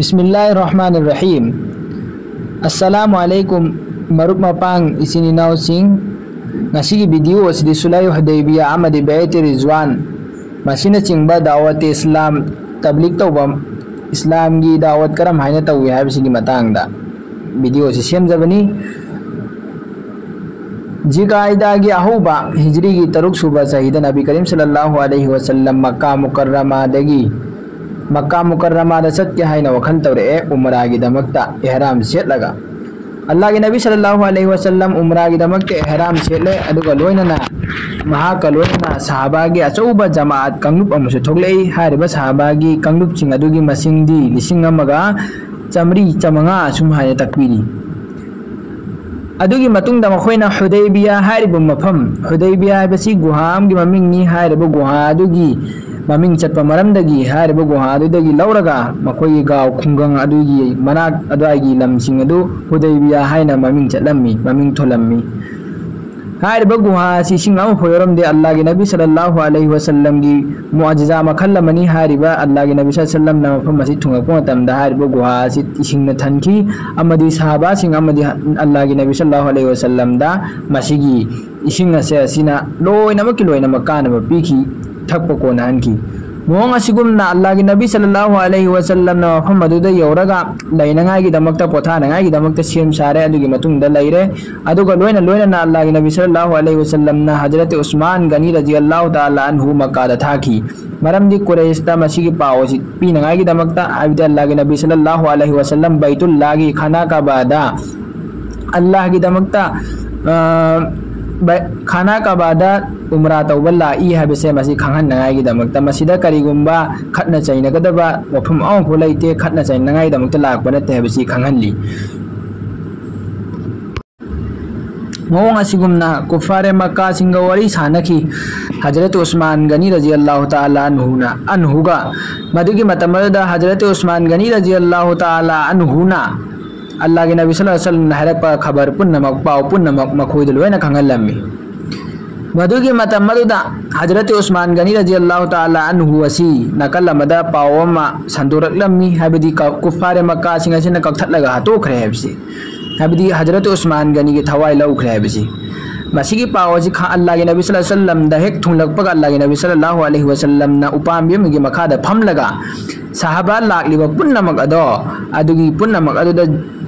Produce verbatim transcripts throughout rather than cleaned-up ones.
ꯕꯤꯁꯃꯤꯜꯂꯥꯍꯤꯔ ꯔꯍꯃꯥꯅꯤꯔ ꯔꯍꯤꯝ꯫ ꯑꯁꯁꯂꯥꯃꯨ ꯑꯂꯩꯀꯨꯝ, ꯃꯔꯨꯞ ꯃꯄꯥꯡ, ꯏꯆꯤꯟ ꯏꯅꯥꯎꯁꯤꯡ꯫ ꯉꯁꯤꯒꯤ ꯚꯤꯗꯤꯑꯣ ꯑꯁꯤꯗꯤ ꯁꯨꯂꯥꯏ ꯍꯨꯗꯩꯕꯤꯌꯥ ꯑꯃꯗꯤ ꯕꯦꯑꯦꯇꯦ ꯔꯤꯖꯋꯥꯟ, ꯃꯁꯤꯅꯆꯤꯡꯕ ꯗꯥꯋꯠ ꯏꯁꯂꯥꯝ ꯇꯕ꯭ꯂꯤꯛ ꯇꯧꯕ ꯏꯁꯂꯥꯝꯒꯤ ꯗꯥꯋꯠ ꯀꯔꯝ ꯍꯥꯏꯅ ꯇꯧꯏ ꯍꯥꯏꯕꯁꯤꯒꯤ ꯃꯇꯥꯡꯗ ꯚꯤꯗꯤꯑꯣ ꯑꯁꯤ ꯁꯦꯝꯖꯕꯅꯤ꯫ ꯖꯤꯜꯀꯥꯏꯗꯥꯒꯤ ꯑꯍꯧꯕ ꯍꯤꯖ꯭ꯔꯤꯒꯤ ꯇꯔꯨꯛ ꯁꯨꯕ ꯆꯍꯤꯗ ꯅꯕꯤ ꯀꯔꯤꯝ ꯁꯜꯂꯜꯂꯥꯍꯨ ꯑꯂꯩꯍꯤ ꯋꯁꯜꯂꯝ ꯃꯛꯀꯥ ꯃꯨꯀꯔꯔꯃꯥꯗꯒꯤ, ꯃꯛꯀꯥ ꯃꯨꯀꯔꯔꯃꯥꯗ ꯆꯠꯀꯦ ꯍꯥꯏꯅ ꯋꯥꯈꯜ ꯇꯧꯔꯛꯑꯦ, ꯎꯃꯔꯥꯒꯤꯗꯃꯛꯇ ꯏꯍꯔꯥꯝ ꯁꯦꯠꯂꯒ꯫ ꯑꯜꯂꯥꯍꯒꯤ ꯅꯕꯤ ꯁꯜꯂꯜꯂꯥꯍꯨ ꯑꯂꯩꯍꯤ ꯋꯁꯜꯂꯝ ꯎꯃꯔꯥꯒꯤꯗꯃꯛꯇ ꯏꯍꯔꯥꯝ ꯁꯦꯠꯂꯦ, ꯑꯗꯨꯒ ꯂꯣꯏꯅꯅ ꯃꯍꯥꯛꯀ ꯂꯣꯏꯅꯅ ꯁꯍꯥꯕꯥꯒꯤ ꯑꯆꯧꯕ ꯖꯃꯥꯑꯠ ꯀꯥꯡꯂꯨꯞ ꯑꯃꯁꯨ ꯊꯣꯛꯂꯛꯏ꯫ ꯍꯥꯏꯔꯤꯕ ꯁꯍꯥꯕꯥꯒꯤ ꯀꯥꯡꯂꯨꯞꯁꯤꯡ ꯑꯗꯨꯒꯤ ꯃꯁꯤꯡꯗꯤ ꯂꯤꯁꯤꯡ ꯑꯃꯒ ꯆꯥꯃꯔꯤ ꯆꯥꯃꯉꯥ ꯑꯁꯨꯝ ꯍꯥꯏꯅ ꯇꯥꯛꯄꯤꯔꯤ꯫ ꯑꯗꯨꯒꯤ ꯃꯇꯨꯡꯗ ꯃꯈꯣꯏꯅ ꯍꯨꯗꯩꯕꯤꯌꯥ ꯍꯥꯏꯔꯤꯕ ꯃꯐꯝ, ꯍꯨꯗꯩꯕꯤꯌꯥ ꯍꯥꯏꯕꯁꯤ ꯒꯨꯍꯥ ꯑꯃꯒꯤ ꯃꯃꯤꯡꯅꯤ꯫ ꯍꯥꯏꯔꯤꯕ ꯒꯨꯍꯥ ꯑꯗꯨꯒꯤ ꯃꯃꯤꯡ ꯆꯠꯄ ꯃꯔꯝꯗꯒꯤ ꯍꯥꯏꯔꯤꯕ ꯒꯨꯍꯥ ꯑꯗꯨꯗꯒꯤ ꯂꯧꯔꯒ ꯃꯈꯣꯏꯒꯤ ꯒꯥꯎ ꯈꯨꯡꯒꯪ ꯑꯗꯨꯒꯤ ꯃꯅꯥꯛ ꯑꯗꯨꯋꯥꯏꯒꯤ ꯂꯝꯁꯤꯡ ꯑꯗꯨ ꯍꯨꯗꯩꯕꯤꯌꯥ ꯍꯥꯏꯅ ꯃꯃꯤꯡ ꯆꯠꯂꯝꯃꯤ, ꯃꯃꯤꯡ ꯊꯣꯜꯂꯝꯃꯤ꯫ ꯍꯥꯏꯔꯤꯕ ꯒꯨꯍꯥ ꯑꯁꯤ ꯏꯁꯤꯡ ꯑꯃꯐꯥꯎ ꯌꯥꯎꯔꯝꯗꯦ꯫ ꯑꯜꯂꯥꯍꯒꯤ ꯅꯕꯤ ꯁꯜꯂꯜꯂꯥꯍꯨ ꯑꯂꯩꯍꯤ ꯋꯁꯜꯂꯝꯒꯤ ꯃꯨꯑꯖꯤꯖꯥ ꯃꯈꯜ ꯑꯃꯅꯤ꯫ ꯍꯥꯏꯔꯤꯕ ꯑꯜꯂꯥꯍꯒꯤ ꯅꯕꯤ ꯁꯜꯂꯜꯂꯥꯍꯨ ꯑꯂꯩꯍꯤ ꯋꯁꯜꯂꯝꯅ ꯃꯐꯝ ꯑꯁꯤ ꯊꯨꯡꯉꯛꯄ ꯃꯇꯝꯗ ꯍꯥꯏꯔꯤꯕ ꯒꯨꯍꯥ ꯑꯁꯤ ꯏꯁꯤꯡꯅ ꯊꯟꯈꯤ, ꯑꯃꯗꯤ ꯁꯍꯥꯕꯥꯁꯤꯡ ꯑꯃꯗꯤ ꯑꯜꯂꯥꯍꯒꯤ ꯅꯕꯤ ꯁꯜꯂꯜꯂꯥꯍꯨ ꯑꯂꯩꯍꯤ ꯋꯁꯜꯂꯝꯗ ꯃꯁꯤꯒꯤ ꯏꯁꯤꯡ ꯑꯁꯦ ꯑꯁꯤꯅ ꯂꯣꯏꯅꯃꯛꯀꯤ ꯂꯣꯏꯅꯃꯛ ꯀꯥꯟꯅꯕ ꯄꯤꯈꯤ, ꯊꯛꯄ ꯀꯣꯟꯅꯍꯟꯈꯤ꯫ ꯃꯑꯣꯡ ꯑꯁꯤꯒꯨꯝꯅ ꯑꯜꯂꯥꯍꯒꯤ ꯅꯕꯤ ꯁꯜꯂꯜꯂꯥꯍꯨ ꯑꯂꯩꯍꯤ ꯋꯁꯜꯂꯝꯅ ꯃꯐꯝ ꯑꯗꯨꯗ ꯌꯧꯔꯒ ꯂꯩꯅꯉꯥꯏꯒꯤꯗꯃꯛꯇ, ꯄꯣꯊꯥꯅꯉꯥꯏꯒꯤꯗꯃꯛꯇ ꯁꯦꯝ ꯁꯥꯔꯦ꯫ ꯑꯗꯨꯒꯤ ꯃꯇꯨꯡꯗ ꯂꯩꯔꯦ꯫ ꯑꯗꯨꯒ ꯂꯣꯏꯅ ꯂꯣꯏꯅꯅ ꯑꯜꯂꯥꯍꯒꯤ ꯅꯕꯤ ꯁꯜꯂꯜꯂꯥꯍꯨ ꯑꯂꯩꯍꯤ ꯋꯁꯜꯂꯝꯅ ꯍꯖꯔꯠ ꯎꯁꯃꯥꯟ ꯒꯅꯤ ꯔꯖꯤꯌꯜꯂꯥꯍꯨ ꯇꯥꯂꯥ ꯑꯟꯍꯨ ꯃꯛꯀꯥꯗ ꯊꯥꯈꯤ꯫ ꯃꯔꯝꯗꯤ ꯀꯨꯔꯩꯁꯇ ꯃꯁꯤꯒꯤ ꯄꯥꯎ ꯑꯁꯤ ꯄꯤꯅꯉꯥꯏꯒꯤꯗꯃꯛꯇ, ꯍꯥꯏꯕꯗꯤ ꯑꯜꯂꯥꯍꯒꯤ ꯅꯕꯤ ꯁꯜꯂꯜꯂꯥꯍꯨ ꯑꯂꯩꯍꯤ ꯋꯁꯜꯂꯝ ꯕꯩꯇꯨꯜꯂꯥꯍꯒꯤ ꯈꯥꯅꯥ ꯀꯥꯕꯥꯗ ꯑꯜꯂꯥꯍꯒꯤꯗꯃꯛꯇ, ꯑ, ꯕ-, ꯈꯥꯅꯥ ꯀꯥꯕꯥꯗ ꯎꯝꯔꯥ ꯇꯧꯕ ꯂꯥꯛꯏ ꯍꯥꯏꯕꯁꯦ ꯃꯁꯤ ꯈꯪꯍꯟꯅꯉꯥꯏꯒꯤꯗꯃꯛꯇ꯫ ꯃꯁꯤꯗ ꯀꯔꯤꯒꯨꯝꯕ ꯈꯠꯅ ꯆꯩꯅꯒꯗꯕ ꯋꯥꯐꯝ ꯑꯃꯐꯥꯎ ꯂꯩꯇꯦ, ꯈꯠꯅ ꯆꯩꯅꯉꯥꯏꯒꯤꯗꯃꯛꯇ ꯂꯥꯛꯄ ꯅꯠꯇꯦ ꯍꯥꯏꯕꯁꯤ ꯈꯪꯍꯜꯂꯤ꯫ ꯃꯑꯣꯡ ꯑꯁꯤꯒꯨꯝꯅ ꯀꯨꯐꯥꯔꯦ ꯃꯛꯀꯥꯁꯤꯡꯒ ꯋꯥꯔꯤ ꯁꯥꯅꯈꯤ꯫ ꯍꯖꯔꯠ ꯎꯁꯃꯥꯟ ꯒꯅꯤ ꯔꯖꯤꯌꯜꯂꯥꯍꯨ ꯇꯥꯂꯥ ꯑꯟꯍꯨꯅ, ꯑꯟꯍꯨꯒ꯫ ꯃꯗꯨꯒꯤ ꯃꯇꯝ ꯑꯗꯨꯗ ꯍꯖꯔꯠ ꯎꯁꯃꯥꯟ ꯒꯅꯤ ꯔꯖꯤꯌꯜꯂꯥꯍꯨ ꯇꯥꯂꯥ ꯑꯟꯍꯨꯅ ꯑꯜꯂꯥꯍꯒꯤ ꯅꯕꯤ ꯁꯜꯂꯜꯂꯥꯍꯨ ꯑꯂꯩꯍꯤ ꯋꯁꯜꯂꯝꯅ ꯍꯥꯏꯔꯛꯄ ꯈꯕꯔ ꯄꯨꯝꯅꯃꯛ, ꯄꯥꯎ ꯄꯨꯝꯅꯃꯛ ꯃꯈꯣꯏꯗ ꯂꯣꯏꯅ ꯈꯪꯍꯜꯂꯝꯃꯤ꯫ ꯃꯗꯨꯒꯤ ꯃꯇꯝ ꯑꯗꯨꯗ ꯍꯖꯔꯠ ꯎꯁꯃꯥꯟ ꯒꯅꯤ ꯔꯖꯤꯌꯜꯂꯥꯍꯨ ꯇꯥꯂꯥ ꯑꯟꯍꯨ ꯑꯁꯤ ꯅꯥꯀꯜ ꯑꯃꯗ ꯄꯥꯎ ꯑꯃ ꯁꯟꯗꯣꯔꯛꯂꯝꯃꯤ, ꯍꯥꯏꯕꯗꯤ ꯀ-, ꯀꯨꯐꯥꯔꯦ ꯃꯛꯀꯥꯁꯤꯡ ꯑꯁꯤꯅ ꯀꯛꯊꯠꯂꯒ ꯍꯥꯠꯇꯣꯛꯈ꯭ꯔꯦ ꯍꯥꯏꯕꯁꯤ, ꯍꯥꯏꯕꯗꯤ ꯍꯖꯔꯠ ꯎꯁꯃꯥꯟ ꯒꯅꯤꯒꯤ ꯊꯋꯥꯏ ꯂꯧꯈ꯭ꯔꯦ ꯍꯥꯏꯕꯁꯤ꯫ ꯃꯁꯤꯒꯤ ꯄꯥꯎ ꯑꯁꯤ ꯈ-, ꯑꯜꯂꯥꯍꯒꯤ ꯅꯕꯤ ꯁꯜꯂꯜꯂꯥꯍꯨ ꯑꯂꯩꯍꯤ ꯋꯁꯜꯂꯝꯗ ꯍꯦꯛ ꯊꯨꯡꯂꯛꯄꯒ, ꯑꯜꯂꯥꯍꯒꯤ ꯅꯕꯤ ꯁꯜꯂꯜꯂꯥꯍꯨ ꯑꯂꯩꯍꯤ ꯋꯁꯜꯂꯝꯅ ꯎꯄꯥꯝꯕꯤ ꯑꯃꯒꯤ ꯃꯈꯥꯗ ꯐꯝꯂꯒ ꯁꯍꯥꯕꯥ ꯂꯥꯛꯂꯤꯕ ꯄꯨꯝꯅꯃꯛ ꯑꯗꯣ, ꯑꯗꯨꯒꯤ ꯄꯨꯝꯅꯃꯛ ꯑꯗꯨꯗ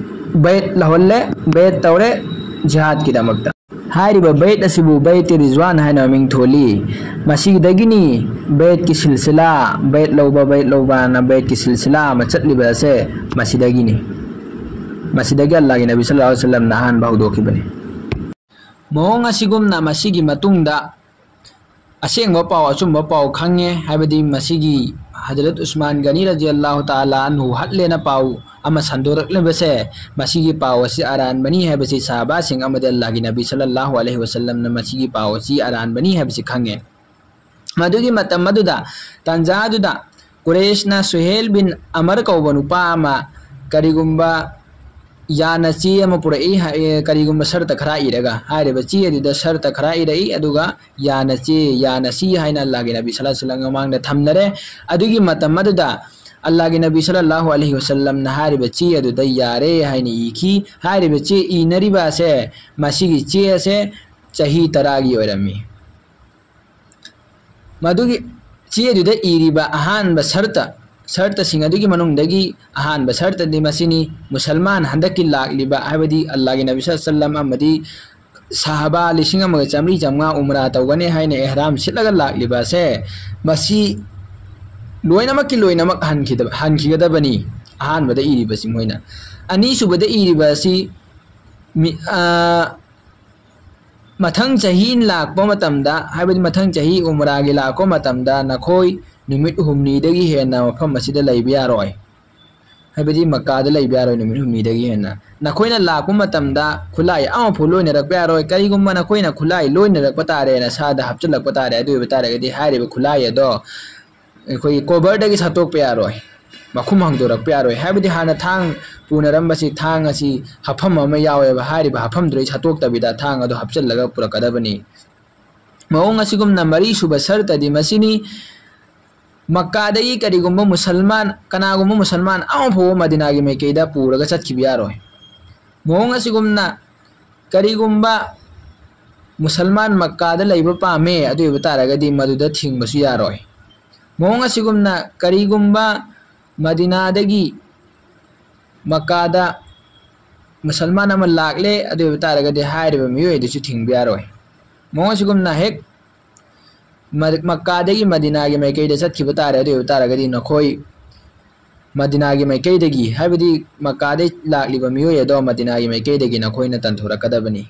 ꯕꯌꯠ ꯂꯧꯍꯜꯂꯦ, ꯕꯌꯠ ꯇꯧꯔꯦ ꯖꯤꯍꯥꯗꯀꯤꯗꯃꯛꯇ꯫ ꯍꯥꯏꯔꯤꯕ ꯕꯩꯠ ꯑꯁꯤꯕꯨ ꯕꯩꯠ ꯔꯤꯖꯋꯥꯟ ꯍꯥꯏꯅ ꯃꯃꯤꯡ ꯊꯣꯜꯂꯤ꯫ ꯃꯁꯤꯗꯒꯤꯅꯤ ꯕꯩꯠꯀꯤ ꯁꯤꯜꯁꯤꯂꯥ, ꯕꯩꯠ ꯂꯧꯕ, ꯕꯩꯠ ꯂꯧꯕ ꯍꯥꯏꯅ ꯕꯩꯠꯀꯤ ꯁꯤꯜꯁꯤꯂꯥ ꯑꯃ ꯆꯠꯂꯤꯕ ꯑꯁꯦ ꯃꯁꯤꯗꯒꯤꯅꯤ꯫ ꯃꯁꯤꯗꯒꯤ ꯑꯜꯂꯥꯍꯒꯤ ꯅꯕꯤ ꯁꯜꯂꯜꯂꯥꯍꯨ ꯑꯂꯩꯍꯤ ꯋꯁꯜꯂꯝꯅ ꯑꯍꯥꯟꯕ ꯍꯧꯗꯣꯛꯈꯤꯕꯅꯤ꯫ ꯃꯑꯣꯡ ꯑꯁꯤꯒꯨꯝꯅ ꯃꯁꯤꯒꯤ ꯃꯇꯨꯡꯗ ꯑꯁꯦꯡꯕ ꯄꯥꯎ, ꯑꯆꯨꯝꯕ ꯄꯥꯎ ꯈꯪꯉꯦ, ꯍꯥꯏꯕꯗꯤ ꯃꯁꯤꯒꯤ ꯍꯖꯔꯠ ꯎꯁꯃꯥꯟ ꯒꯅꯤ ꯔꯖꯤꯌꯜꯂꯥꯍꯨ ꯇꯥꯂꯥ ꯑꯟꯍꯨ ꯍꯠꯂꯦꯅ ꯄꯥꯎ ꯑꯃ ꯁꯟꯗꯣꯔꯛꯂꯤꯕꯁꯦ, ꯃꯁꯤꯒꯤ ꯄꯥꯎ ꯑꯁꯤ ꯑꯔꯥꯟꯕꯅꯤ ꯍꯥꯏꯕꯁꯤ ꯁꯍꯥꯕꯥꯁꯤꯡ ꯑꯃꯗꯤ ꯑꯜꯂꯥꯍꯒꯤ ꯅꯕꯤ ꯁꯜꯂꯜꯂꯥꯍꯨ ꯑꯂꯩꯍꯤ ꯋꯁꯜꯂꯝꯅ ꯃꯁꯤꯒꯤ ꯄꯥꯎ ꯑꯁꯤ ꯑꯔꯥꯟꯕꯅꯤ ꯍꯥꯏꯕꯁꯤ ꯈꯪꯉꯦ꯫ ꯃꯗꯨꯒꯤ ꯃꯇꯝ ꯑꯗꯨꯗ, ꯇꯥꯟꯖꯥ ꯑꯗꯨꯗ ꯀꯨꯔꯦꯁꯅ ꯁꯨꯍꯦꯜ ꯕꯤꯟ ꯑꯃꯔ ꯀꯧꯕ ꯅꯨꯄꯥ ꯑꯃ ꯀꯔꯤꯒꯨꯝꯕ ꯌꯥꯅ ꯆꯦ ꯑꯃ ꯄꯨꯔꯛꯏ, ꯍꯥꯏ-, ꯀꯔꯤꯒꯨꯝꯕ ꯁꯔꯇ ꯈꯔ ꯏꯔꯒ, ꯍꯥꯏꯔꯤꯕ ꯆꯦ ꯑꯗꯨꯗ ꯁꯔꯇ ꯈꯔ ꯏꯔꯛꯏ, ꯑꯗꯨꯒ ꯌꯥꯅ ꯆꯦ, ꯌꯥꯅ ꯁꯤ ꯍꯥꯏꯅ ꯑꯜꯂꯥꯍꯒꯤ ꯅꯕꯤ ꯁꯜꯂꯜꯂꯥꯍꯨ ꯑꯂꯩꯍꯤ ꯋꯁꯜꯂꯝꯒꯤ ꯃꯃꯥꯡꯗ ꯊꯝꯅꯔꯦ꯫ ꯑꯗꯨꯒꯤ ꯃꯇꯝ ꯑꯗꯨꯗ ꯑꯜꯂꯥꯍꯒꯤ ꯅꯕꯤ ꯁꯜꯂꯜꯂꯥꯍꯨ ꯑꯂꯩꯍꯤ ꯋꯁꯜꯂꯝꯅ ꯍꯥꯏꯔꯤꯕ ꯆꯦ ꯑꯗꯨꯗ ꯌꯥꯔꯦ ꯍꯥꯏꯅ ꯏꯈꯤ꯫ ꯍꯥꯏꯔꯤꯕ ꯆꯦ ꯏꯅꯔꯤꯕ ꯑꯁꯦ, ꯃꯁꯤꯒꯤ ꯆꯦ ꯑꯁꯦ ꯆꯍꯤ ꯇꯔꯥꯒꯤ ꯑꯣꯏꯔꯝꯃꯤ꯫ ꯃꯗꯨꯒꯤ ꯆꯦ ꯑꯗꯨꯗ ꯏꯔꯤꯕ ꯑꯍꯥꯟꯕ ꯁꯔꯇ, ꯁꯔꯇꯁꯤꯡ ꯑꯗꯨꯒꯤ ꯃꯅꯨꯡꯗꯒꯤ ꯑꯍꯥꯟꯕ ꯁꯔꯇꯗꯤ ꯃꯁꯤꯅꯤ: ꯃꯨꯁꯜꯃꯥꯟ ꯍꯟꯗꯛꯀꯤ ꯂꯥꯛꯂꯤꯕ, ꯍꯥꯏꯕꯗꯤ ꯑꯜꯂꯥꯍꯒꯤ ꯅꯕꯤ ꯁꯜꯂꯜꯂꯥꯍꯨ ꯑꯂꯩꯍꯤ ꯋꯁꯜꯂꯝ ꯑꯃꯗꯤ ꯁꯍꯥꯕꯥ ꯂꯤꯁꯤꯡ ꯑꯃꯒ ꯆꯥꯃꯔꯤ ꯆꯥꯃꯉꯥ ꯎꯝꯔꯥ ꯇꯧꯒꯅꯤ ꯍꯥꯏꯅ ꯑꯦꯍꯔꯥꯝ ꯁꯤꯠꯂꯒ ꯂꯥꯛꯂꯤꯕ ꯑꯁꯦ, ꯃꯁꯤ ꯂꯣꯏꯅꯃꯛꯀꯤ ꯂꯣꯏꯅꯃꯛ ꯍꯟꯈꯤꯗꯕ-, ꯍꯟꯈꯤꯒꯗꯕꯅꯤ꯫ ꯑꯍꯥꯟꯕꯗ ꯏꯔꯤꯕꯁꯤ ꯃꯣꯏꯅ꯫ ꯑꯅꯤꯁꯨꯕꯗ ꯏꯔꯤꯕ ꯑꯁꯤ ꯃꯤ-, ꯑ, ꯃꯊꯪ ꯆꯍꯤ ꯂꯥꯛꯄ ꯃꯇꯝꯗ, ꯍꯥꯏꯕꯗꯤ ꯃꯊꯪ ꯆꯍꯤ ꯎꯝꯔꯥꯒꯤ ꯂꯥꯛꯄ ꯃꯇꯝꯗ ꯅꯈꯣꯏ ꯅꯨꯃꯤꯠ ꯍꯨꯝꯅꯤꯗꯒꯤ ꯍꯦꯟꯅ ꯃꯐꯝ ꯑꯁꯤꯗ ꯂꯩꯕ ꯌꯥꯔꯣꯏ꯫ ꯍꯥꯏꯕꯗꯤ ꯃꯛꯀꯥꯗ ꯂꯩꯕ ꯌꯥꯔꯣꯏ ꯅꯨꯃꯤꯠ ꯍꯨꯝꯅꯤꯗꯒꯤ ꯍꯦꯟꯅ꯫ ꯅꯈꯣꯏꯅ ꯂꯥꯛꯄ ꯃꯇꯝꯗ ꯈꯨꯠꯂꯥꯏ ꯑꯃꯐꯥꯎ ꯂꯣꯏꯅꯔꯛꯄ ꯌꯥꯔꯣꯏ꯫ ꯀꯔꯤꯒꯨꯝꯕ ꯅꯈꯣꯏꯅ ꯈꯨꯠꯂꯥꯏ ꯂꯣꯏꯅꯔꯛꯄ ꯇꯥꯔꯦ, ꯅꯁꯥꯗ ꯍꯥꯞꯆꯤꯜꯂꯛꯄ ꯇꯥꯔꯦ, ꯑꯗꯨ ꯑꯣꯏꯕ ꯇꯥꯔꯒꯗꯤ ꯍꯥꯏꯔꯤꯕ ꯈꯨꯠꯂꯥꯏ ꯑꯗꯣ ꯑꯩꯈꯣꯏꯒꯤ ꯀꯣꯕꯔꯗꯒꯤ ꯁꯠꯇꯣꯛꯄ ꯌꯥꯔꯣꯏ, ꯃꯈꯨꯝ ꯍꯥꯡꯗꯣꯔꯛꯄ ꯌꯥꯔꯣꯏ꯫ ꯍꯥꯏꯕꯗꯤ ꯍꯥꯟꯅ ꯊꯥꯡ ꯄꯨꯅꯔꯝꯕꯁꯤ, ꯊꯥꯡ ꯑꯁꯤ ꯍꯥꯞꯐꯝ ꯑꯃ ꯌꯥꯎꯋꯦꯕ, ꯍꯥꯏꯔꯤꯕ ꯍꯥꯞꯐꯝꯗꯨꯗꯩ ꯁꯠꯇꯣꯛꯇꯕꯤꯗ ꯊꯥꯡ ꯑꯗꯨ ꯍꯥꯞꯆꯤꯜꯂꯒ ꯄꯨꯔꯛꯀꯗꯕꯅꯤ꯫ ꯃꯑꯣꯡ ꯑꯁꯤꯒꯨꯝꯅ ꯃꯔꯤꯁꯨꯕ ꯁꯔꯇꯗꯤ ꯃꯁꯤꯅꯤ, ꯃꯛꯀꯥꯗꯒꯤ ꯀꯔꯤꯒꯨꯝꯕ ꯃꯨꯁꯜꯃꯥꯟ, ꯀꯅꯥꯒꯨꯝꯕ ꯃꯨꯁꯜꯃꯥꯟ ꯑꯃ ꯐꯥꯎꯕ ꯃꯗꯤꯅꯥꯒꯤ ꯃꯥꯏꯀꯩꯗ ꯄꯨꯔꯒ ꯆꯠꯈꯤꯕ ꯌꯥꯔꯣꯏ꯫ ꯃꯑꯣꯡ ꯑꯁꯤꯒꯨꯝꯅ ꯀꯔꯤꯒꯨꯝꯕ ꯃꯨꯁꯜꯃꯥꯟ ꯃꯛꯀꯥꯗ ꯂꯩꯕ ꯄꯥꯝꯃꯦ, ꯑꯗꯨ ꯑꯣꯏꯕ ꯇꯥꯔꯒꯗꯤ ꯃꯗꯨꯗ ꯊꯤꯡꯕꯁꯨ ꯌꯥꯔꯣꯏ꯫ ꯃꯑꯣꯡ ꯑꯁꯤꯒꯨꯝꯅ ꯀꯔꯤꯒꯨꯝꯕ ꯃꯗꯤꯅꯥꯗꯒꯤ ꯃꯛꯀꯥꯗ ꯃꯨꯁꯜꯃꯥꯟ ꯑꯃ ꯂꯥꯛꯂꯦ, ꯑꯗꯨ ꯑꯣꯏꯕ ꯇꯥꯔꯒꯗꯤ ꯍꯥꯏꯔꯤꯕ ꯃꯤꯑꯣꯏ ꯑꯗꯨꯁꯨ ꯊꯤꯡꯕ ꯌꯥꯔꯣꯏ꯫ ꯃꯑꯣꯡ ꯑꯁꯤꯒꯨꯝꯅ ꯍꯦꯛ ꯃ-, ꯃꯛꯀꯥꯗꯒꯤ ꯃꯗꯤꯅꯥꯒꯤ ꯃꯥꯏꯀꯩꯗ ꯆꯠꯈꯤꯕ ꯇꯥꯔꯦ, ꯑꯗꯨ ꯑꯣꯏꯕ ꯇꯥꯔꯒꯗꯤ ꯅꯈꯣꯏ ꯃꯗꯤꯅꯥꯒꯤ ꯃꯥꯏꯀꯩꯗꯒꯤ, ꯍꯥꯏꯕꯗꯤ ꯃꯛꯀꯥꯗꯒꯤ ꯂꯥꯛꯂꯤꯕ ꯃꯤꯑꯣꯏ ꯑꯗꯣ ꯃꯗꯤꯅꯥꯒꯤ ꯃꯥꯏꯀꯩꯗꯒꯤ ꯅꯈꯣꯏꯅ ꯇꯟꯊꯣꯔꯛꯀꯗꯕꯅꯤ꯫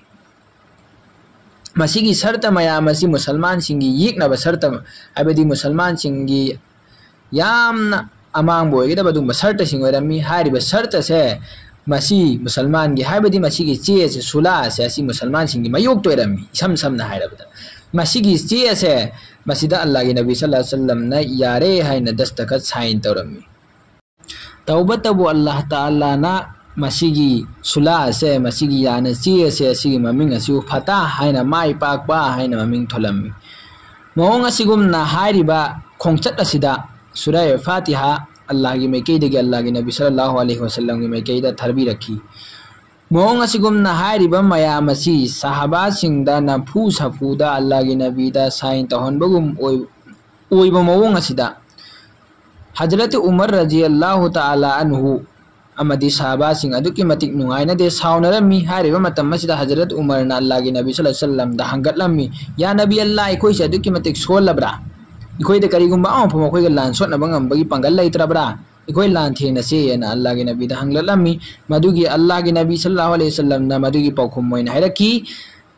ꯃꯁꯤꯒꯤ ꯁꯔꯇ ꯃꯌꯥꯝ ꯑꯁꯤ ꯃꯨꯁꯜꯃꯥꯟꯁꯤꯡꯒꯤ ꯌꯦꯛꯅꯕ ꯁꯔꯇ, ꯍꯥꯏꯕꯗꯤ ꯃꯨꯁꯜꯃꯥꯟꯁꯤꯡꯒꯤ ꯌꯥꯝꯅ ꯑꯃꯥꯡꯕ ꯑꯣꯏꯒꯗꯕ ꯑꯗꯨꯒꯨꯝꯕ ꯁꯔꯇꯁꯤꯡ ꯑꯣꯏꯔꯝꯃꯤ꯫ ꯍꯥꯏꯔꯤꯕ ꯁꯔꯇꯁꯦ ꯃꯁꯤ ꯃꯨꯁꯜꯃꯥꯟꯒꯤ, ꯍꯥꯏꯕꯗꯤ ꯃꯁꯤꯒꯤ ꯆꯦ ꯑꯁꯦ, ꯁꯨꯂꯥ ꯑꯁꯦ, ꯑꯁꯤ ꯃꯨꯁꯜꯃꯥꯟꯁꯤꯡꯒꯤ ꯃꯌꯣꯛꯇ ꯑꯣꯏꯔꯝꯃꯤ꯫ ꯏꯁꯝ ꯁꯝꯅ ꯍꯥꯏꯔꯕꯗ, ꯃꯁꯤꯒꯤ ꯆꯦ ꯑꯁꯦ, ꯃꯁꯤꯗ ꯑꯜꯂꯥꯍꯒꯤ ꯅꯕꯤ ꯁꯜꯂꯜꯂꯥꯍꯨ ꯑꯂꯩꯍꯤ ꯋꯥꯁꯜꯂꯝꯅ ꯌꯥꯔꯦ ꯍꯥꯏꯅ ꯗꯁꯇꯈꯠ, ꯁꯥꯏꯟ, ꯇꯧꯔꯝꯃꯤ꯫ ꯇꯧꯕꯇꯕꯨ ꯑꯜꯂꯥꯍ ꯇꯥꯂꯥꯅ ꯃꯁꯤꯒꯤ ꯁꯨꯂꯥ ꯑꯁꯦ, ꯃꯁꯤꯒꯤ ꯌꯥꯅ ꯆꯦ ꯑꯁꯦ, ꯑꯁꯤꯒꯤ ꯃꯃꯤꯡ ꯑꯁꯤꯕꯨ ꯐꯇꯥꯍ ꯍꯥꯏꯅ, ꯃꯥꯏ ꯄꯥꯛꯄ ꯍꯥꯏꯅ ꯃꯃꯤꯡ ꯊꯣꯜꯂꯝꯃꯤ꯫ ꯃꯑꯣꯡ ꯑꯁꯤꯒꯨꯝꯅ ꯍꯥꯏꯔꯤꯕ ꯈꯣꯡꯆꯠ ꯑꯁꯤꯗ ꯁꯨꯔꯥ ꯐꯥꯇꯤꯍꯥ ꯑꯜꯂꯥꯍꯒꯤ ꯃꯥꯏꯀꯩꯗꯒꯤ, ꯑꯜꯂꯥꯍꯒꯤ ꯅꯕꯤ ꯁꯜꯂꯜꯂꯥꯍꯨ ꯑꯂꯩꯍꯤ ꯋꯥꯁꯜꯂꯝꯒꯤ ꯃꯥꯏꯀꯩꯗ ꯊꯥꯕꯤꯔꯛꯈꯤ꯫ ꯃꯑꯣꯡ ꯑꯁꯤꯒꯨꯝꯅ ꯍꯥꯏꯔꯤꯕ ꯃꯌꯥꯝ ꯑꯁꯤ ꯁꯍꯥꯕꯥꯁꯤꯡꯗ ꯅꯝꯐꯨ ꯁꯥꯐꯨꯗ ꯑꯜꯂꯥꯍꯒꯤ ꯅꯕꯤꯗ ꯁꯥꯏꯟ ꯇꯧꯍꯟꯕꯒꯨꯝ ꯑꯣꯏ-, ꯑꯣꯏꯕ ꯃꯑꯣꯡ ꯑꯁꯤꯗ ꯍꯖꯔꯠ ꯎꯃꯔ ꯔꯖꯤꯌꯜꯂꯥꯍꯨ ꯇꯥꯂꯥ ꯑꯟꯍꯨ ꯑꯃꯗꯤ ꯁꯍꯥꯕꯥꯁꯤꯡ ꯑꯗꯨꯛꯀꯤ ꯃꯇꯤꯛ ꯅꯨꯡꯉꯥꯏꯅꯗꯦ, ꯁꯥꯎꯅꯔꯝꯃꯤ꯫ ꯍꯥꯏꯔꯤꯕ ꯃꯇꯝ ꯑꯁꯤꯗ ꯍꯖꯔꯠ ꯎꯃꯔꯅ ꯑꯜꯂꯥꯍꯒꯤ ꯅꯕꯤ ꯁꯜꯂꯜꯂꯥꯍꯨ ꯑꯂꯩꯍꯤ ꯋꯥꯁꯜꯂꯝꯗ ꯍꯪꯒꯠꯂꯝꯃꯤ, "ꯌꯥ ꯅꯕꯤ ꯑꯜꯂꯥꯍ, ꯑꯩꯈꯣꯏꯁꯦ ꯑꯗꯨꯛꯀꯤ ꯃꯇꯤꯛ ꯁꯣꯜꯂꯕ꯭ꯔꯥ? ꯑꯩꯈꯣꯏꯗ ꯀꯔꯤꯒꯨꯝꯕ ꯑꯃ ꯐꯥꯎ ꯃꯈꯣꯏꯒ ꯂꯥꯟ ꯁꯣꯛꯅꯕ ꯉꯝꯕꯒꯤ ꯄꯥꯡꯒꯜ ꯂꯩꯇ꯭ꯔꯕ꯭ꯔꯥ? ꯑꯩꯈꯣꯏ ꯂꯥꯟ ꯊꯦꯡꯅꯁꯦꯅ" ꯑꯜꯂꯥꯍꯒꯤ ꯅꯕꯤꯗ ꯍꯪꯂꯛꯂꯝꯃꯤ꯫ ꯃꯗꯨꯒꯤ ꯑꯜꯂꯥꯍꯒꯤ ꯅꯕꯤ ꯁꯜꯂꯜꯂꯥꯍꯨ ꯑꯂꯩꯍꯤ ꯋꯥꯁꯜꯂꯝꯅ ꯃꯗꯨꯒꯤ ꯄꯥꯎꯈꯨꯝ ꯑꯣꯏꯅ ꯍꯥꯏꯔꯛꯈꯤ,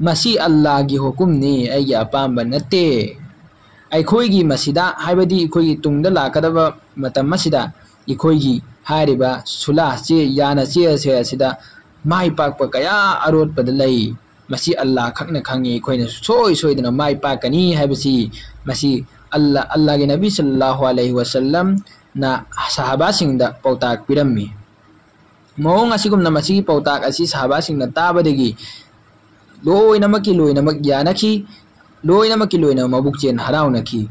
"ꯃꯁꯤ ꯑꯜꯂꯥꯍꯒꯤ ꯍꯨꯀꯨꯝꯅꯤ, ꯑꯩꯒꯤ ꯑꯄꯥꯝꯕ ꯅꯠꯇꯦ꯫ ꯑꯩꯈꯣꯏꯒꯤ ꯃꯁꯤꯗ, ꯍꯥꯏꯕꯗꯤ ꯑꯩꯈꯣꯏꯒꯤ ꯇꯨꯡꯗ ꯂꯥꯛꯀꯗꯕ ꯃꯇꯝ ꯑꯁꯤꯗ, ꯑꯩꯈꯣꯏꯒꯤ ꯍꯥꯏꯔꯤꯕ ꯁꯨꯂꯥ ꯆꯦ, ꯌꯥꯅ ꯆꯦ ꯑꯁꯦ ꯑꯁꯤꯗ ꯃꯥꯏ ꯄꯥꯛꯄ ꯀꯌꯥ ꯑꯔꯣꯠꯄꯗ ꯂꯩ꯫ ꯃꯁꯤ ꯑꯜꯂꯥꯍ ꯈꯛꯅ ꯈꯪꯉꯤ꯫ ꯑꯩꯈꯣꯏꯅ ꯁꯨꯡꯁꯣꯏ ꯁꯣꯏꯗꯅ ꯃꯥꯏ ꯄꯥꯛꯀꯅꯤ ꯍꯥꯏꯕꯁꯤ ꯃꯁꯤ ꯑꯜꯂꯥꯍ, ꯑꯜꯂꯥꯍꯒꯤ ꯅꯕꯤ ꯁꯜꯂꯜꯂꯥꯍꯨ ꯑꯂꯩꯍꯤ ꯋꯥꯁꯜꯂꯝꯅ ꯁꯍꯥꯕꯥꯁꯤꯡꯗ ꯄꯥꯎꯇꯥꯛ ꯄꯤꯔꯝꯃꯤ"꯫ ꯃꯑꯣꯡ ꯑꯁꯤꯒꯨꯝꯅ ꯃꯁꯤꯒꯤ ꯄꯥꯎꯇꯥꯛ ꯑꯁꯤ ꯁꯍꯥꯕꯥꯁꯤꯡꯅ ꯇꯥꯕꯗꯒꯤ ꯂꯣꯏꯅꯃꯛꯀꯤ ꯂꯣꯏꯅꯃꯛ ꯌꯥꯅꯈꯤ꯫ ꯂꯣꯏꯅꯃꯛꯀꯤ ꯂꯣꯏꯅꯃꯛ ꯃꯕꯨꯛ ꯆꯦꯟ ꯍꯔꯥꯎꯅꯈꯤ꯫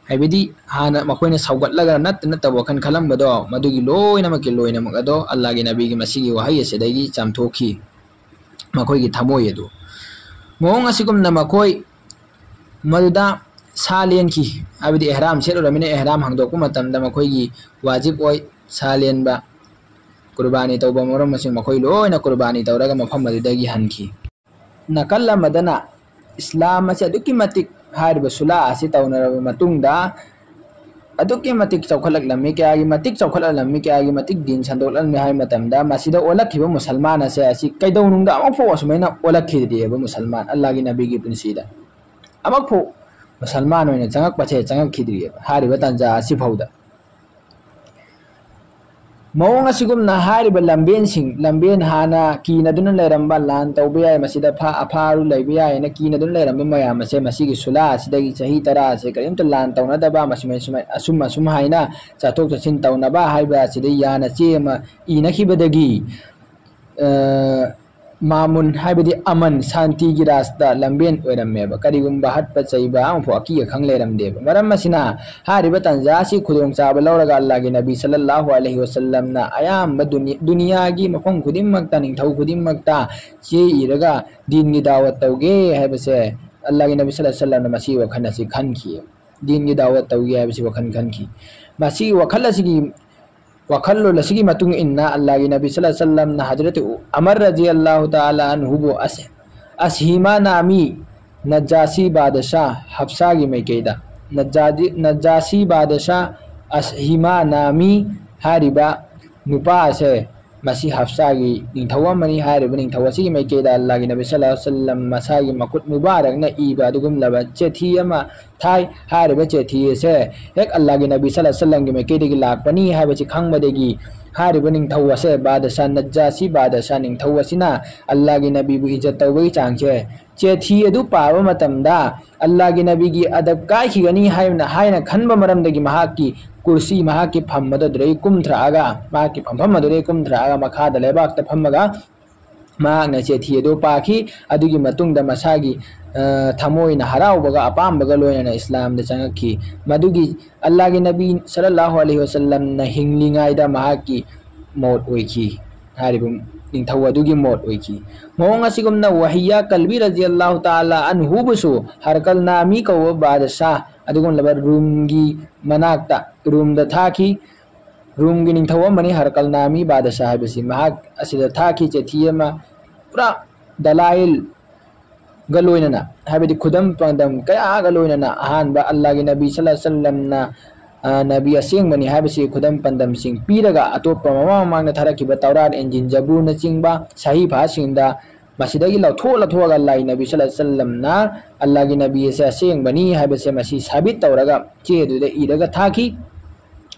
ꯍꯥꯏꯕꯗꯤ ꯍꯥꯟꯅ ꯃꯈꯣꯏꯅ ꯁꯧꯒꯠꯂꯒ ꯅꯠꯇ ꯅꯠꯇꯕ ꯋꯥꯈꯜ ꯈꯜꯂꯝꯕꯗꯣ, ꯃꯗꯨꯒꯤ ꯂꯣꯏꯅꯃꯛꯀꯤ ꯂꯣꯏꯅꯃꯛ ꯑꯗꯣ ꯑꯜꯂꯥꯒꯤ ꯅꯕꯤꯒꯤ ꯃꯁꯤꯒꯤ ꯋꯥꯍꯩ ꯑꯁꯤꯗꯒꯤ ꯆꯥꯝꯊꯣꯛꯈꯤ꯫ ꯃꯈꯣꯏꯒꯤ ꯊꯃꯣꯏ ꯑꯗꯨ ꯃꯑꯣꯡ ꯑꯁꯤꯒꯨꯝꯅ ꯃꯈꯣꯏ ꯃꯗꯨꯗ ꯁꯥ ꯂꯦꯟꯈꯤ꯫ ꯍꯥꯏꯕꯗꯤ ꯑꯦꯍꯔꯥꯝ ꯁꯦꯠꯂꯨꯔꯃꯤꯅ ꯑꯦꯍꯔꯥꯝ ꯍꯥꯡꯗꯣꯛꯄ ꯃꯇꯝꯗ ꯃꯈꯣꯏꯒꯤ ꯋꯥꯖꯤꯕ ꯑꯣꯏ ꯁꯥ ꯂꯦꯟꯕ, ꯀꯨꯔꯕꯥꯅꯤ ꯇꯧꯕ ꯃꯔꯝ ꯑꯁꯤꯅ ꯃꯈꯣꯏ ꯂꯣꯏꯅ ꯀꯨꯔꯕꯥꯅꯤ ꯇꯧꯔꯒ ꯃꯐꯝ ꯑꯗꯨꯗꯒꯤ ꯍꯟꯈꯤ꯫ ꯅꯥꯀꯜ ꯑꯃꯗꯅ ꯏꯁꯂꯥꯝ ꯑꯁꯤ ꯑꯗꯨꯛꯀꯤ ꯃꯇꯤꯛ, ꯍꯥꯏꯔꯤꯕ ꯁꯨꯂꯥ ꯑꯁꯤ ꯇꯧꯅꯔꯕ ꯃꯇꯨꯡꯗ ꯑꯗꯨꯛꯀꯤ ꯃꯇꯤꯛ ꯆꯥꯎꯈꯠꯂꯛꯂꯝꯃꯤ, ꯀꯌꯥꯒꯤ ꯃꯇꯤꯛ ꯆꯥꯎꯈꯠꯂꯛꯂꯝꯃꯤ, ꯀꯌꯥꯒꯤ ꯃꯇꯤꯛ ꯗꯤꯟ ꯁꯟꯗꯣꯛꯂꯝꯃꯤ ꯍꯥꯏꯕ ꯃꯇꯝꯗ ꯃꯁꯤꯗ ꯑꯣꯜꯂꯛꯈꯤꯕ ꯃꯨꯁꯜꯃꯥꯟ ꯑꯁꯦ ꯑꯁꯤ ꯀꯩꯗꯧꯅꯨꯡꯗ ꯑꯃꯨꯛꯐꯥꯎ ꯑꯁꯨꯃꯥꯏꯅ ꯑꯣꯜꯂꯛꯈꯤꯗ꯭ꯔꯤꯑꯕ ꯃꯨꯁꯜꯃꯥꯟ, ꯑꯜꯂꯥꯒꯤ ꯅꯕꯤꯒꯤ ꯄꯨꯟꯁꯤꯗ ꯑꯃꯨꯛꯐꯥꯎ ꯃꯨꯁꯜꯃꯥꯟ ꯑꯣꯏꯅ ꯆꯪꯉꯛꯄꯁꯦ ꯆꯪꯉꯛꯈꯤꯗ꯭ꯔꯤꯑꯕ ꯍꯥꯏꯔꯤꯕ ꯇꯥꯟꯖꯥ ꯑꯁꯤꯐꯥꯎꯗ꯫ ꯃꯑꯣꯡ ꯑꯁꯤꯒꯨꯝꯅ ꯍꯥꯏꯔꯤꯕ ꯂꯝꯕꯦꯟꯁꯤꯡ, ꯂꯝꯕꯦꯟ ꯍꯥꯟꯅ ꯀꯤꯅꯗꯨꯅ ꯂꯩꯔꯝꯕ, ꯂꯥꯟ ꯇꯧꯕ ꯌꯥꯏ, ꯃꯁꯤꯗ ꯐꯥ-, ꯑꯐꯥꯔꯨ ꯂꯩꯕ ꯌꯥꯏ ꯍꯥꯏꯅ ꯀꯤꯅꯗꯨꯅ ꯂꯩꯔꯝꯕ ꯃꯌꯥꯝ ꯑꯁꯦ ꯃꯁꯤꯒꯤ ꯁꯨꯂꯥ ꯑꯁꯤꯗꯒꯤ ꯆꯍꯤ ꯇꯔꯥ ꯑꯁꯦ ꯀꯔꯤꯝꯇ ꯂꯥꯟ ꯇꯧꯅꯗꯕ, ꯃꯁꯨꯃꯥꯏ ꯁꯨꯃꯥꯏ, ꯑꯁꯨꯝ ꯑꯁꯨꯝ ꯍꯥꯏꯅ ꯆꯠꯊꯣꯛ ꯆꯠꯁꯤꯟ ꯇꯧꯅꯕ ꯍꯥꯏꯕ ꯑꯁꯤꯗ ꯌꯥꯅ ꯆꯦ ꯑꯃ ꯏꯅꯈꯤꯕꯗꯒꯤ, ꯑ, ꯃꯥꯃꯨꯟ ꯍꯥꯏꯕꯗꯤ ꯑꯃꯟ, ꯁꯥꯟꯇꯤꯒꯤ ꯔꯥꯖꯇ ꯂꯝꯕꯦꯟ ꯑꯣꯏꯔꯝꯃꯦꯕ꯫ ꯀꯔꯤꯒꯨꯝꯕ ꯍꯠꯄ ꯆꯩꯕ ꯑꯃꯐꯥꯎ ꯑꯀꯤ ꯑꯈꯪ ꯂꯩꯔꯝꯗꯦꯕ꯫ ꯃꯔꯝ ꯑꯁꯤꯅ ꯍꯥꯏꯔꯤꯕ ꯇꯥꯟꯖꯥ ꯑꯁꯤ ꯈꯨꯗꯣꯡꯆꯥꯕ ꯂꯧꯔꯒ ꯑꯜꯂꯥꯍꯒꯤ ꯅꯕꯤ ꯁꯜꯂꯜꯂꯥꯍꯨ ꯑꯂꯩꯍꯤ ꯋꯁꯜꯂꯝꯅ ꯑꯌꯥꯝꯕ ꯗꯨꯅꯤ-, ꯗꯨꯅꯤꯌꯥꯒꯤ ꯃꯐꯝ ꯈꯨꯗꯤꯡꯃꯛꯇ, ꯅꯤꯡꯊꯧ ꯈꯨꯗꯤꯡꯃꯛꯇ ꯆꯦ ꯏꯔꯒ ꯗꯤꯟꯒꯤ ꯗꯥꯋꯠ ꯇꯧꯒꯦ ꯍꯥꯏꯕꯁꯦ ꯑꯜꯂꯥꯍꯒꯤ ꯅꯕꯤ ꯁꯜꯂꯜꯂꯥꯍꯨ ꯑꯂꯩꯍꯤ ꯋꯁꯜꯂꯝꯅ ꯃꯁꯤꯒꯤ ꯋꯥꯈꯜ ꯑꯁꯤ ꯈꯟꯈꯤ꯫ ꯗꯤꯟꯒꯤ ꯗꯥꯋꯠ ꯇꯧꯒꯦ ꯍꯥꯏꯕꯁꯤ ꯋꯥꯈꯜ ꯈꯟꯈꯤ꯫ ꯃꯁꯤꯒꯤ ꯋꯥꯈꯜ ꯑꯁꯤꯒꯤ ꯋꯥꯈꯜꯂꯣꯟ ꯑꯁꯤꯒꯤ ꯃꯇꯨꯡ ꯏꯟꯅ ꯑꯜꯂꯥꯍꯒꯤ ꯅꯕꯤ ꯁꯜꯂꯜꯂꯥꯍꯨ ꯑꯂꯩꯍꯤ ꯋꯁꯜꯂꯝꯅ ꯍꯖꯔꯠ ꯑꯃꯔ ꯔꯖꯤꯌꯜꯂꯥꯍꯨ ꯇꯥꯂꯥ ꯑꯟꯍꯨꯕꯨ ꯑꯁ-, ꯑꯁꯍꯤꯃꯥ ꯅꯥꯃꯤ ꯅꯖꯥꯁꯤ ꯕꯥꯗꯁꯥ ꯍꯞꯁꯥꯒꯤ ꯃꯥꯏꯀꯩꯗ, ꯅꯖꯥꯗꯤ-, ꯅꯖꯥꯁꯤ ꯕꯥꯗꯁꯥ ꯑꯁꯍꯤꯃꯥ ꯅꯥꯃꯤ ꯍꯥꯏꯔꯤꯕ ꯅꯨꯄꯥ ꯑꯁꯦ ꯃꯁꯤ ꯍꯞꯁꯥꯒꯤ ꯅꯤꯡꯊꯧ ꯑꯃꯅꯤ꯫ ꯍꯥꯏꯔꯤꯕ ꯅꯤꯡꯊꯧ ꯑꯁꯤꯒꯤ ꯃꯥꯏꯀꯩꯗ ꯑꯜꯂꯥꯍꯒꯤ ꯅꯕꯤ ꯁꯜꯂꯜꯂꯥꯍꯨ ꯑꯂꯩꯍꯤ ꯋꯁꯜꯂꯝ ꯃꯁꯥꯒꯤ ꯃꯈꯨꯠ ꯃꯨꯕꯥꯔꯛꯅ ꯏꯕ ꯑꯗꯨꯒꯨꯝꯂꯕ ꯆꯤꯊꯤ ꯑꯃ ꯊꯥꯏ꯫ ꯍꯥꯏꯔꯤꯕ ꯆꯤꯊꯤ ꯑꯁꯦ ꯍꯦꯛ ꯑꯜꯂꯥꯍꯒꯤ ꯅꯕꯤ ꯁꯜꯂꯜꯂꯥꯍꯨ ꯑꯂꯩꯍꯤ ꯋꯁꯜꯂꯝꯒꯤ ꯃꯥꯏꯀꯩꯗꯒꯤ ꯂꯥꯛꯄꯅꯤ ꯍꯥꯏꯕꯁꯤ ꯈꯪꯕꯗꯒꯤ ꯍꯥꯏꯔꯤꯕ ꯅꯤꯡꯊꯧ ꯑꯁꯦ ꯕꯥꯗꯁꯥ ꯅꯖꯥꯁꯤ ꯕꯥꯗꯁꯥ ꯅꯤꯡꯊꯧ ꯑꯁꯤꯅ ꯑꯜꯂꯥꯍꯒꯤ ꯅꯕꯤꯕꯨ ꯏꯖꯠ ꯇꯧꯕꯒꯤ ꯆꯥꯡꯁꯦ, ꯆꯤꯊꯤ ꯑꯗꯨ ꯄꯥꯕ ꯃꯇꯝꯗ ꯑꯜꯂꯥꯍꯒꯤ ꯅꯕꯤꯒꯤ ꯑꯗꯕ ꯀꯥꯏꯈꯤꯒꯅꯤ ꯍꯥꯏꯅ, ꯍꯥꯏꯅ ꯈꯟꯕ ꯃꯔꯝꯗꯒꯤ ꯃꯍꯥꯛꯀꯤ ꯀꯨꯔꯁꯤ, ꯃꯍꯥꯛꯀꯤ ꯐꯝ ꯑꯗꯨꯗꯒꯤ ꯀꯨꯝꯊꯔꯛꯑꯒ, ꯃꯍꯥꯛꯀꯤ ꯐꯝꯐꯝ ꯑꯗꯨꯗꯒꯤ ꯀꯨꯝꯊꯔꯛꯑꯒ ꯃꯈꯥꯗ ꯂꯩꯕꯥꯛꯇ ꯐꯝꯃꯒ ꯃꯍꯥꯛꯅ ꯆꯤꯊꯤ ꯑꯗꯨ ꯄꯥꯈꯤ꯫ ꯑꯗꯨꯒꯤ ꯃꯇꯨꯡꯗ ꯃꯁꯥꯒꯤ, ꯑ, ꯊꯃꯣꯏꯅ ꯍꯔꯥꯎꯕꯒ ꯑꯄꯥꯝꯕꯒ ꯂꯣꯏꯅꯅ ꯏꯁꯂꯥꯝꯗ ꯆꯪꯉꯛꯈꯤ꯫ ꯃꯗꯨꯒꯤ ꯑꯜꯂꯥꯍꯒꯤ ꯅꯕꯤ ꯁꯜꯂꯜꯂꯥꯍꯨ ꯑꯂꯩꯍꯤ ꯋꯁꯜꯂꯝꯅ ꯍꯤꯡꯂꯤꯉꯩꯗ ꯃꯍꯥꯛꯀꯤ ꯃꯣꯠ ꯑꯣꯏꯈꯤ꯫ ꯍꯥꯏꯔꯤꯕ ꯅꯤꯡꯊꯧ ꯑꯗꯨꯒꯤ ꯃꯣꯠ ꯑꯣꯏꯈꯤ꯫ ꯃꯑꯣꯡ ꯑꯁꯤꯒꯨꯝꯅ ꯋꯥꯍꯤꯌꯥ ꯀꯜꯕꯤ ꯔꯖꯤꯌꯜꯂꯥꯍꯨ ꯇꯥꯂꯥ ꯑꯟꯍꯨꯕꯨꯁꯨ ꯍꯔꯀꯜ ꯅꯥꯃꯤ ꯀꯧꯕ ꯕꯥꯗꯁꯥ ꯑꯗꯨꯒꯨꯝꯂꯕ ꯔꯨꯝꯒꯤ ꯃꯅꯥꯛꯇ, ꯔꯨꯝꯗ ꯊꯥꯈꯤ꯫ ꯔꯨꯝꯒꯤ ꯅꯤꯡꯊꯧ ꯑꯃꯅꯤ ꯍꯔꯀꯜ ꯅꯥꯃꯤ ꯕꯥꯗꯁꯥ ꯍꯥꯏꯕꯁꯤ꯫ ꯃꯍꯥꯛ ꯑꯁꯤꯗ ꯊꯥꯈꯤ ꯆꯤꯊꯤ ꯑꯃ, ꯄꯨꯔꯥ ꯗꯂꯥꯏꯜꯒ ꯂꯣꯏꯅꯅ, ꯍꯥꯏꯕꯗꯤ ꯈꯨꯗꯝ ꯄꯥꯟꯗꯝ ꯀꯌꯥꯒ ꯂꯣꯏꯅꯅ꯫ ꯑꯍꯥꯟꯕ, ꯑꯜꯂꯥꯍꯒꯤ ꯅꯕꯤ ꯁꯜꯂꯜꯂꯥꯍꯨ ꯑꯂꯩꯍꯤ ꯋꯁꯜꯂꯝꯅ, ꯑ, ꯅꯕꯤ ꯑꯁꯦꯡꯕꯅꯤ ꯍꯥꯏꯕꯁꯤ ꯈꯨꯗꯝ ꯄꯥꯟꯗꯝꯁꯤꯡ ꯄꯤꯔꯒ, ꯑꯇꯣꯞꯄ ꯃꯃꯥꯡ ꯃꯃꯥꯡꯗ ꯊꯥꯔꯛꯈꯤꯕ ꯇꯧꯔꯥꯠ, ꯏꯟꯖꯤꯟ, ꯖꯕꯨꯔꯅꯆꯤꯡꯕ ꯁꯍꯤꯐꯥꯁꯤꯡꯗ ꯃꯁꯤꯗꯒꯤ ꯂꯧꯊꯣꯛ ꯂꯧꯊꯣꯛꯑꯒ ꯑꯜꯂꯥꯍꯒꯤ ꯅꯕꯤ ꯁꯜꯂꯜꯂꯥꯍꯨ ꯑꯂꯩꯍꯤ ꯋꯁꯜꯂꯝꯅ ꯑꯜꯂꯥꯍꯒꯤ ꯅꯕꯤ ꯑꯁꯦ ꯑꯁꯦꯡꯕꯅꯤ ꯍꯥꯏꯕꯁꯦ ꯃꯁꯤ ꯁꯥꯕꯤꯠ ꯇꯧꯔꯒ ꯆꯦ ꯑꯗꯨꯗ ꯏꯔꯒ ꯊꯥꯈꯤ꯫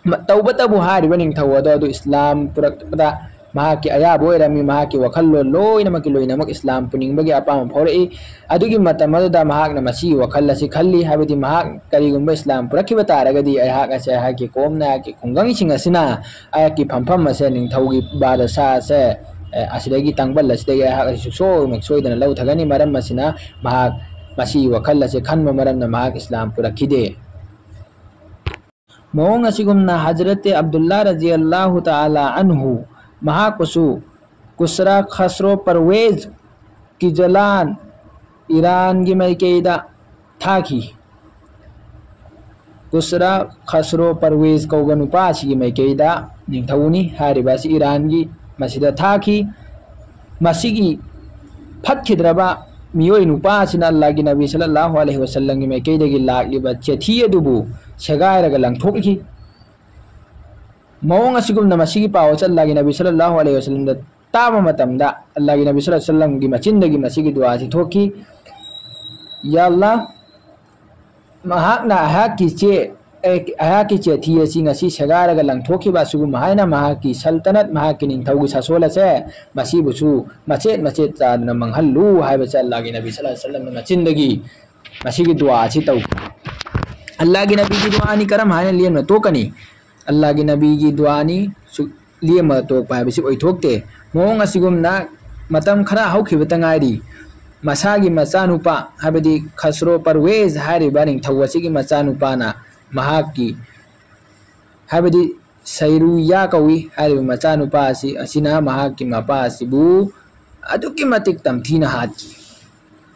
ꯃ-, ꯇꯧꯕꯇꯕꯨ ꯍꯥꯏꯔꯤꯕ ꯅꯤꯡꯊꯧ ꯑꯗꯣ ꯑꯗꯨ ꯏꯁꯂꯥꯝ ꯄꯨꯔꯛꯄꯗ ꯃꯍꯥꯛꯀꯤ ꯑꯌꯥꯕ ꯑꯣꯏꯔꯝꯃꯤ, ꯃꯍꯥꯛꯀꯤ ꯋꯥꯈꯜꯂꯣꯟ ꯂꯣꯏꯅꯃꯛꯀꯤ ꯂꯣꯏꯅꯃꯛ ꯏꯁꯂꯥꯝ ꯄꯨꯅꯤꯡꯕꯒꯤ ꯑꯄꯥꯝꯕ ꯐꯥꯎꯔꯛꯏ꯫ ꯑꯗꯨꯒꯤ ꯃꯇꯝ ꯑꯗꯨꯗ ꯃꯍꯥꯛꯅ ꯃꯁꯤꯒꯤ ꯋꯥꯈꯜ ꯑꯁꯤ ꯈꯜꯂꯤ, ꯍꯥꯏꯕꯗꯤ ꯃꯍꯥꯛ ꯀꯔꯤꯒꯨꯝꯕ ꯏꯁꯂꯥꯝ ꯄꯨꯔꯛꯈꯤꯕ ꯇꯥꯔꯒꯗꯤ ꯑꯩꯍꯥꯛ ꯑꯁꯦ ꯑꯩꯍꯥꯛꯀꯤ ꯀꯣꯝꯅ ꯑꯩꯍꯥꯛꯀꯤ ꯈꯨꯡꯒꯪꯁꯤꯡ ꯑꯁꯤꯅ ꯑꯩꯍꯥꯛꯀꯤ ꯐꯝꯐꯝ ꯑꯁꯦ, ꯅꯤꯡꯊꯧꯒꯤ ꯕꯥꯗꯁꯥ ꯑꯁꯦ, ꯑꯦ, ꯑꯁꯤꯗꯒꯤ ꯇꯥꯡꯕꯜ ꯑꯁꯤꯗꯒꯤ ꯑꯩꯍꯥꯛ ꯑꯁꯤ ꯁꯨꯛꯁꯣꯏ ꯃꯥꯛꯁꯣꯏꯗꯅ ꯂꯧꯊꯒꯅꯤ꯫ ꯃꯔꯝ ꯑꯁꯤꯅ ꯃꯍꯥꯛ ꯃꯁꯤꯒꯤ ꯋꯥꯈꯜ ꯑꯁꯦ ꯈꯟꯕ ꯃꯔꯝꯅ ꯃꯍꯥꯛ ꯏꯁꯂꯥꯝ ꯄꯨꯔꯛꯈꯤꯗꯦ꯫ ꯃꯑꯣꯡ ꯑꯁꯤꯒꯨꯝꯅ ꯍꯖꯔꯠ ꯑꯕꯗꯨꯜꯂꯥ ꯔꯖꯤꯌꯜꯂꯥꯍꯨ ꯇꯥꯂꯥ ꯑꯟꯍꯨ, ꯃꯍꯥꯛꯄꯨꯁꯨ ꯀꯨꯁꯔꯥ ꯈꯁꯔꯣ ꯄꯔꯋꯦꯖ ꯀꯤꯖꯂꯥꯟ ꯏꯔꯥꯟꯒꯤ ꯃꯥꯏꯀꯩꯗ ꯊꯥꯈꯤ꯫ ꯀꯨꯁꯔꯥ ꯈꯁꯔꯣ ꯄꯔꯋꯦꯖ ꯀꯧꯕ ꯅꯨꯄꯥ ꯑꯁꯤꯒꯤ ꯃꯥꯏꯀꯩꯗ, ꯅꯤꯡꯊꯧꯅꯤ ꯍꯥꯏꯔꯤꯕ ꯑꯁꯤ ꯏꯔꯥꯟꯒꯤ, ꯃꯁꯤꯗ ꯊꯥꯈꯤ꯫ ꯃꯁꯤꯒꯤ ꯐꯠꯈꯤꯗ꯭ꯔꯕ ꯃꯤꯑꯣꯏ ꯅꯨꯄꯥ ꯑꯁꯤꯅ ꯑꯜꯂꯥꯍꯒꯤ ꯅꯕꯤ ꯁꯜꯂꯜꯂꯥꯍꯨ ꯑꯂꯩꯍꯤ ꯋꯁꯜꯂꯝꯒꯤ ꯃꯥꯏꯀꯩꯗꯒꯤ ꯂꯥꯛꯂꯤꯕ ꯆꯦꯊꯤ ꯑꯗꯨꯕꯨ ꯁꯦꯒꯥꯏꯔꯒ ꯂꯪꯊꯣꯛꯈꯤ꯫ ꯃꯑꯣꯡ ꯑꯁꯤꯒꯨꯝꯅ ꯃꯁꯤꯒꯤ ꯄꯥꯎ ꯑꯁꯤ ꯑꯜꯂꯥꯍꯒꯤ ꯅꯕꯤ ꯁꯜꯂꯜꯂꯥꯍꯨ ꯑꯂꯩꯍꯤ ꯋꯁꯜꯂꯝꯗ ꯇꯥꯕ ꯃꯇꯝꯗ, ꯑꯜꯂꯥꯍꯒꯤ ꯅꯕꯤ ꯁꯜꯂꯜꯂꯥꯍꯨ ꯑꯂꯩꯍꯤ ꯋꯁꯜꯂꯝꯒꯤ ꯃꯆꯤꯟꯗꯒꯤ ꯃꯁꯤꯒꯤ ꯗꯨꯋꯥ ꯑꯁꯤ ꯊꯣꯛꯈꯤ, "ꯌꯥ ꯑꯜꯂꯥꯍ, ꯃꯍꯥꯛꯅ ꯑꯩꯍꯥꯛꯀꯤ ꯆꯦ, ꯑꯩ-, ꯑꯩꯍꯥꯛꯀꯤ ꯆꯦꯊꯤ ꯑꯁꯤ ꯉꯁꯤ ꯁꯦꯒꯥꯏꯔꯒ ꯂꯪꯊꯣꯛꯈꯤꯕ ꯑꯁꯤꯒꯨꯝꯕ ꯍꯥꯏꯅ ꯃꯍꯥꯛꯀꯤ ꯁꯜꯇꯅꯠ, ꯃꯍꯥꯛꯀꯤ ꯅꯤꯡꯊꯧꯒꯤ ꯁꯥꯁꯣꯜ ꯑꯁꯦ ꯃꯁꯤꯕꯨꯁꯨ ꯃꯆꯦꯠ ꯃꯆꯦꯠ ꯆꯥꯗꯅ ꯃꯥꯡꯍꯜꯂꯨ" ꯍꯥꯏꯕꯁꯦ ꯑꯜꯂꯥꯍꯒꯤ ꯅꯕꯤ ꯁꯜꯂꯜꯂꯥꯍꯨ ꯑꯂꯩꯍꯤ ꯋꯁꯜꯂꯝꯅ ꯃꯆꯤꯟꯗꯒꯤ ꯃꯁꯤꯒꯤ ꯗꯨꯋꯥ ꯑꯁꯤ ꯇꯧꯈꯤ꯫ ꯑꯜꯂꯥꯍꯒꯤ ꯅꯕꯤꯒꯤ ꯗꯨꯋꯥꯅꯤ, ꯀꯔꯝ ꯍꯥꯏꯅ ꯂꯦꯝꯅ ꯇꯣꯛꯀꯅꯤ? ꯑꯜꯂꯥꯍꯒꯤ ꯅꯕꯤꯒꯤ ꯗꯨꯋꯥꯅꯤ, ꯁꯨ-, ꯂꯦꯝꯃ ꯇꯣꯛꯄ ꯍꯥꯏꯕꯁꯤ ꯑꯣꯏꯊꯣꯛꯇꯦ꯫ ꯃꯑꯣꯡ ꯑꯁꯤꯒꯨꯝꯅ ꯃꯇꯝ ꯈꯔ ꯍꯧꯈꯤꯕꯇ ꯉꯥꯏꯔꯤ, ꯃꯁꯥꯒꯤ ꯃꯆꯥꯅꯨꯄꯥ, ꯍꯥꯏꯕꯗꯤ ꯈꯁꯔꯣ ꯄꯔꯋꯦꯖ ꯍꯥꯏꯔꯤꯕ ꯅꯤꯡꯊꯧ ꯑꯁꯤꯒꯤ ꯃꯆꯥꯅꯨꯄꯥꯅ ꯃꯍꯥꯛꯀꯤ, ꯍꯥꯏꯕꯗꯤ ꯁꯩꯔꯨꯌꯥ ꯀꯧꯏ ꯍꯥꯏꯔꯤꯕ ꯃꯆꯥꯅꯨꯄꯥ ꯑꯁꯤ, ꯑꯁꯤꯅ ꯃꯍꯥꯛꯀꯤ ꯃꯄꯥ ꯑꯁꯤꯕꯨ ꯑꯗꯨꯛꯀꯤ ꯃꯇꯤꯛ ꯇꯝꯊꯤꯅ ꯍꯥꯠꯈꯤ꯫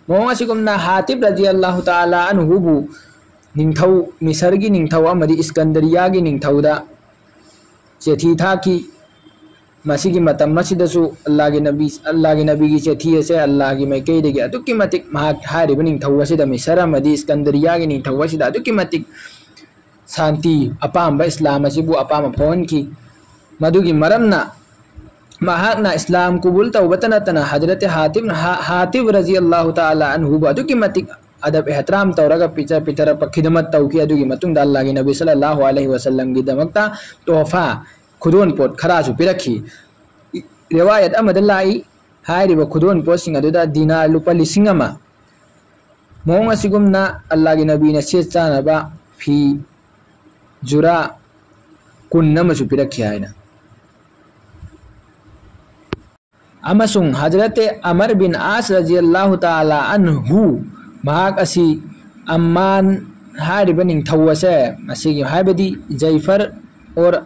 ꯃꯑꯣꯡ ꯑꯁꯤꯒꯨꯝꯅ ꯍꯥꯇꯤꯕ ꯔꯖꯤ ꯑꯜꯂꯥꯍꯨ ꯇꯥꯂꯥ ꯑꯟꯍꯨꯕꯨ ꯅꯤꯡꯊꯧ, ꯃꯤꯁꯔꯒꯤ ꯅꯤꯡꯊꯧ ꯑꯃꯗꯤ ꯏꯁꯀꯟꯗꯔꯤꯌꯥꯒꯤ ꯅꯤꯡꯊꯧꯗ ꯆꯦꯊꯤ ꯊꯥꯈꯤ꯫ ꯃꯁꯤꯒꯤ ꯃꯇꯝ ꯑꯁꯤꯗꯁꯨ ꯑꯜꯂꯥꯒꯤ ꯅꯕꯤ, ꯑꯜꯂꯥꯒꯤ ꯅꯕꯤꯒꯤ ꯆꯦꯊꯤ ꯑꯁꯦ ꯑꯜꯂꯥꯒꯤ ꯃꯥꯏꯀꯩꯗꯒꯤ ꯑꯗꯨꯛꯀꯤ ꯃꯇꯤꯛ ꯃꯍꯥꯛ ꯍꯥꯏꯔꯤꯕ ꯅꯤꯡꯊꯧ ꯑꯁꯤꯗ, ꯃꯤꯁꯔ ꯑꯃꯗꯤ ꯏꯁꯀꯟꯗꯔꯤꯌꯥꯒꯤ ꯅꯤꯡꯊꯧ ꯑꯁꯤꯗ ꯑꯗꯨꯛꯀꯤ ꯃꯇꯤꯛ ꯁꯥꯟꯇꯤ, ꯑꯄꯥꯝꯕ ꯏꯁꯂꯥꯝ ꯑꯁꯤꯕꯨ ꯑꯄꯥꯝꯕ ꯐꯥꯎꯍꯟꯈꯤ꯫ ꯃꯗꯨꯒꯤ ꯃꯔꯝꯅ ꯃꯍꯥꯛꯅ ꯏꯁꯂꯥꯝ ꯀꯨꯕꯨꯜ ꯇꯧꯕꯇ ꯅꯠꯇꯅ ꯍꯖꯔꯠ ꯍꯥꯇꯤꯕ, ꯍꯥ-, ꯍꯥꯇꯤꯕ ꯔꯖꯤ ꯑꯜꯂꯥꯍꯨ ꯇꯥꯂꯥ ꯑꯟꯍꯨꯕꯨ ꯑꯗꯨꯛꯀꯤ ꯃꯇꯤꯛ ꯑꯗꯕ ꯑꯦꯍꯇꯔꯥꯝ ꯇꯧꯔꯒ ꯄꯤꯖ ꯄꯤꯊꯔꯛꯄ ꯈꯤꯗꯃꯠ ꯇꯧꯈꯤ꯫ ꯑꯗꯨꯒꯤ ꯃꯇꯨꯡꯗ ꯑꯜꯂꯥꯍꯒꯤ ꯅꯕꯤ ꯁꯜꯂꯜꯂꯥꯍꯨ ꯑꯂꯩꯍꯤ ꯋꯁꯜꯂꯝꯒꯤꯗꯃꯛꯇ ꯇꯣꯍꯐꯥ, ꯈꯨꯗꯣꯜꯄꯣꯠ ꯈꯔꯁꯨ ꯄꯤꯔꯛꯈꯤ꯫ ꯔꯤꯋꯥꯌꯠ ꯑꯃꯗ ꯂꯥꯛꯏ, ꯍꯥꯏꯔꯤꯕ ꯈꯨꯗꯣꯜꯄꯣꯠꯁꯤꯡ ꯑꯗꯨꯗ ꯗꯤꯅꯥꯔ ꯂꯨꯄꯥ ꯂꯤꯁꯤꯡ ꯑꯃ, ꯃꯑꯣꯡ ꯑꯁꯤꯒꯨꯝꯅ ꯑꯜꯂꯥꯍꯒꯤ ꯅꯕꯤꯅ ꯁꯦꯠ ꯆꯥꯅꯕ ꯐꯤ ꯖꯨꯔꯥ ꯀꯨꯟ ꯑꯃꯁꯨ ꯄꯤꯔꯛꯈꯤ ꯍꯥꯏꯅ꯫ ꯑꯃꯁꯨꯡ ꯍꯖꯔꯠ ꯑꯃꯔ ꯕꯤꯟ ꯑꯥꯁ ꯔꯖꯤꯌꯜꯂꯥꯍꯨ ꯇꯥꯂꯥ ꯑꯟꯍꯨ, ꯃꯍꯥꯛ ꯑꯁꯤ ꯑꯝꯃꯥꯟ ꯍꯥꯏꯔꯤꯕ ꯅꯤꯡꯊꯧ ꯑꯁꯦ, ꯃꯁꯤꯒꯤ ꯍꯥꯏꯕꯗꯤ ꯖꯩꯐꯔ ꯑꯣꯔ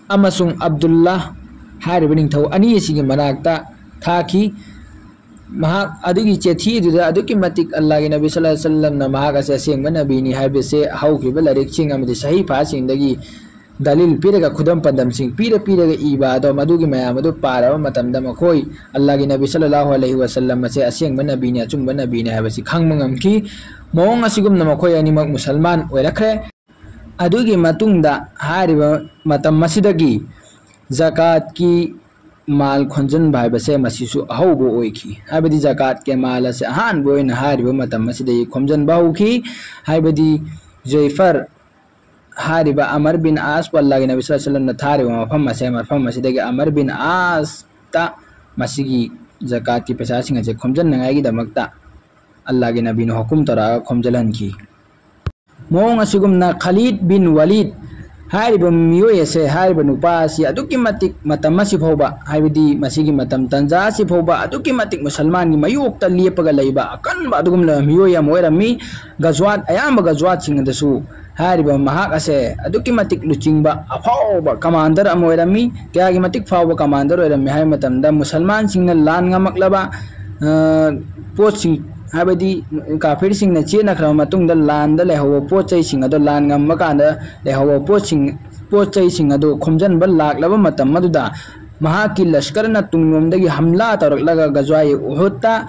ꯑꯃꯁꯨꯡ ꯑꯕꯗꯨꯜꯂꯥ ꯍꯥꯏꯔꯤꯕ ꯅꯤꯡꯊꯧ ꯑꯅꯤ ꯑꯁꯤꯒꯤ ꯃꯅꯥꯛꯇ ꯊꯥꯈꯤ꯫ ꯃꯍꯥꯛ ꯑꯗꯨꯒꯤ ꯆꯦꯊꯤ ꯑꯗꯨꯗ ꯑꯗꯨꯛꯀꯤ ꯃꯇꯤꯛ ꯑꯜꯂꯥꯍꯒꯤ ꯅꯕꯤ ꯁꯜꯂꯜꯂꯥꯍꯨ ꯑꯂꯩꯍꯤ ꯋꯁꯜꯂꯝꯅ ꯃꯍꯥꯛ ꯑꯁꯦ ꯑꯁꯦꯡꯕ ꯅꯕꯤꯅꯤ ꯍꯥꯏꯕꯁꯦ ꯍꯧꯈꯤꯕ ꯂꯥꯏꯔꯤꯛꯁꯤꯡ ꯑꯃꯗꯤ ꯁꯍꯤꯐꯥꯁꯤꯡꯗꯒꯤ ꯗꯂꯤꯜ ꯄꯤꯔꯒ, ꯈꯨꯗꯝ ꯄꯥꯟꯗꯝꯁꯤꯡ ꯄꯤꯔ ꯄꯤꯔꯒ ꯏꯕ ꯑꯗꯣ, ꯃꯗꯨꯒꯤ ꯃꯌꯥꯝ ꯑꯗꯨ ꯄꯥꯔꯕ ꯃꯇꯝꯗ ꯃꯈꯣꯏ ꯑꯜꯂꯥꯍꯒꯤ ꯅꯕꯤ ꯁꯜꯂꯜꯂꯥꯍꯨ ꯑꯂꯩꯍꯤ ꯋꯁꯜꯂꯝ ꯑꯁꯦ ꯑꯁꯦꯡꯕ ꯅꯕꯤꯅꯤ, ꯑꯆꯨꯝꯕ ꯅꯕꯤꯅꯤ ꯍꯥꯏꯕꯁꯤ ꯈꯪꯕ ꯉꯝꯈꯤ꯫ ꯃꯑꯣꯡ ꯑꯁꯤꯒꯨꯝꯅ ꯃꯈꯣꯏ ꯑꯅꯤꯃꯛ ꯃꯨꯁꯜꯃꯥꯟ ꯑꯣꯏꯔꯛꯈ꯭ꯔꯦ꯫ ꯑꯗꯨꯒꯤ ꯃꯇꯨꯡꯗ ꯍꯥꯏꯔꯤꯕ ꯃꯇꯝ ꯑꯁꯤꯗꯒꯤ ꯖꯀꯥꯠꯀꯤ ꯃꯥꯜ ꯈꯣꯝꯖꯤꯟꯕ ꯍꯥꯏꯕꯁꯦ ꯃꯁꯤꯁꯨ ꯑꯍꯧꯕ ꯑꯣꯏꯈꯤ꯫ ꯍꯥꯏꯕꯗꯤ ꯖꯀꯥꯠꯀꯤ ꯃꯥꯜ ꯑꯁꯦ ꯑꯍꯥꯟꯕ ꯑꯣꯏꯅ ꯍꯥꯏꯔꯤꯕ ꯃꯇꯝ ꯑꯁꯤꯗꯒꯤ ꯈꯣꯝꯖꯤꯟꯕ ꯍꯧꯈꯤ꯫ ꯍꯥꯏꯕꯗꯤ ꯖꯩꯐꯔ ꯍꯥꯏꯔꯤꯕ ꯑꯃꯔ ꯕꯤꯟ ꯑꯥꯁꯄꯨ ꯑꯜꯂꯥꯍꯒꯤ ꯅꯕꯤ ꯁꯜꯂꯜꯂꯥꯍꯨ ꯑꯂꯩꯍꯤ ꯋꯁꯜꯂꯝꯅ ꯊꯥꯔꯤꯕ ꯃꯐꯝ ꯑꯁꯦ, ꯃꯐꯝ ꯑꯁꯤꯗꯒꯤ ꯑꯃꯔ ꯕꯤꯟ ꯑꯥꯁꯇ ꯃꯁꯤꯒꯤ ꯖꯀꯥꯠꯀꯤ ꯄꯩꯁꯥꯁꯤꯡ ꯑꯁꯦ ꯈꯣꯝꯖꯤꯟꯅꯉꯥꯏꯒꯤꯗꯃꯛꯇ ꯑꯜꯂꯥꯍꯒꯤ ꯅꯕꯤꯅ ꯍꯨꯀꯨꯝ ꯇꯧꯔꯛꯑꯒ ꯈꯣꯝꯖꯤꯜꯍꯟꯈꯤ꯫ ꯃꯑꯣꯡ ꯑꯁꯤꯒꯨꯝꯅ ꯈꯥꯂꯤꯗ ꯕꯤꯟ ꯋꯥꯂꯤꯗ ꯍꯥꯏꯔꯤꯕ ꯃꯤꯑꯣꯏ ꯑꯁꯦ, ꯍꯥꯏꯔꯤꯕ ꯅꯨꯄꯥ ꯑꯁꯤ ꯑꯗꯨꯛꯀꯤ ꯃꯇꯤꯛ ꯃꯇꯝ ꯑꯁꯤ ꯐꯥꯎꯕ, ꯍꯥꯏꯕꯗꯤ ꯃꯁꯤꯒꯤ ꯃꯇꯝ ꯇꯟꯖꯥ ꯑꯁꯤ ꯐꯥꯎꯕ ꯑꯗꯨꯛꯀꯤ ꯃꯇꯤꯛ ꯃꯨꯁꯜꯃꯥꯟꯒꯤ ꯃꯥꯌꯣꯛꯇ ꯂꯦꯞꯄꯒ ꯂꯩꯕ ꯑꯀꯟꯕ ꯑꯗꯨꯒꯨꯝꯂꯕ ꯃꯤꯑꯣꯏ ꯑꯃ ꯑꯣꯏꯔꯝꯃꯤ꯫ ꯒꯖꯋꯥꯠ, ꯑꯌꯥꯝꯕ ꯒꯖꯋꯥꯠꯁꯤꯡ ꯑꯗꯁꯨ ꯍꯥꯏꯔꯤꯕ ꯃꯍꯥꯛ ꯑꯁꯦ ꯑꯗꯨꯛꯀꯤ ꯃꯇꯤꯛ ꯂꯨꯆꯤꯡꯕ ꯑꯐꯥꯎꯕ commander ꯑꯃ ꯑꯣꯏꯔꯝꯃꯤ꯫ ꯀꯌꯥꯒꯤ ꯃꯇꯤꯛ ꯐꯥꯎꯕ commander ꯑꯣꯏꯔꯝꯃꯤ ꯍꯥꯏꯕ ꯃꯇꯝꯗ, ꯃꯨꯁꯜꯃꯥꯟꯁꯤꯡꯅ ꯂꯥꯟ ꯉꯝꯃꯛꯂꯕ, ꯑ, ꯄꯣꯠꯁꯤꯡ, ꯍꯥꯏꯕꯗꯤ ꯀꯥꯐꯤꯔꯁꯤꯡꯅ ꯆꯦꯟꯅꯈ꯭ꯔꯕ ꯃꯇꯨꯡꯗ ꯂꯥꯟꯗ ꯂꯩꯍꯧꯕ ꯄꯣꯠ ꯆꯩꯁꯤꯡ ꯑꯗꯣ, ꯂꯥꯟ ꯉꯝꯕ ꯀꯥꯟꯗ ꯂꯩꯍꯧꯕ ꯄꯣꯠꯁꯤꯡ, ꯄꯣꯠ ꯆꯩꯁꯤꯡ ꯑꯗꯨ ꯈꯣꯝꯖꯤꯟꯕ ꯂꯥꯛꯂꯕ ꯃꯇꯝ ꯑꯗꯨꯗ, ꯃꯍꯥꯛꯀꯤ ꯂꯁꯀꯔꯅ ꯇꯨꯡꯂꯣꯝꯗꯒꯤ ꯍꯝꯂꯥ ꯇꯧꯔꯛꯂꯒ ꯒꯖꯋꯥꯏ ꯎꯍꯨꯗꯇ